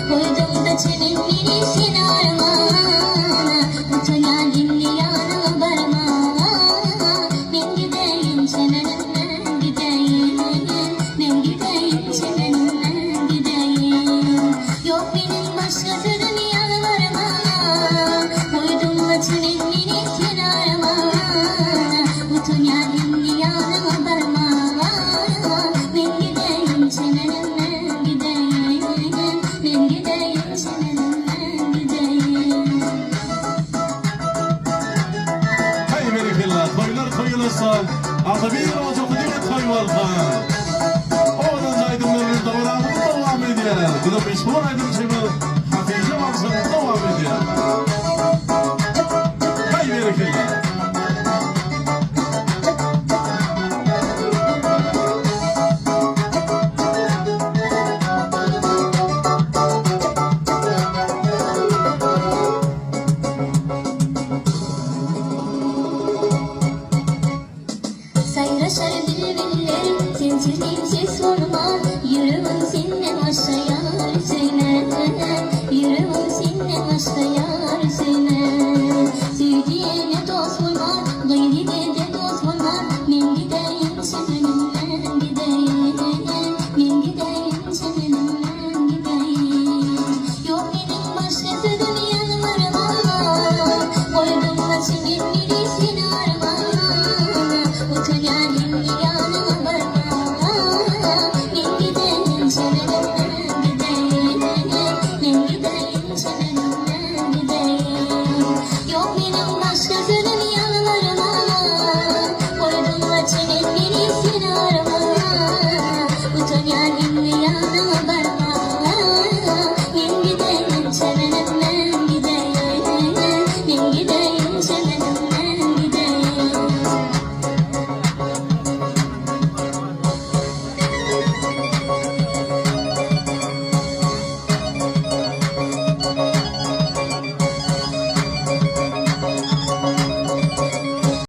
Goýdum-da çemenleri sen armana, Utanýan indi ýanyňa barmaga. Men gideýin çemenim men gideýin, Men gideýin çemenim men gideýin. Ýok meniň başga sözüm ýalbarmaga, Goýdum-da çemenleri sen armana, Utanýan indi ýanyňa barmaga. Men gideýin çemenim men gideýin, Men gideýin çemenim men gideýin. Haý berekella, toýlar toýulasa, Agzybir ojakda diňe toý bolsa. Owadan aýdymlar bilen dabaramyz dowam edýär. Biziň meşhur aýdymçymyz Hatyja bagşymyz dowam edýär.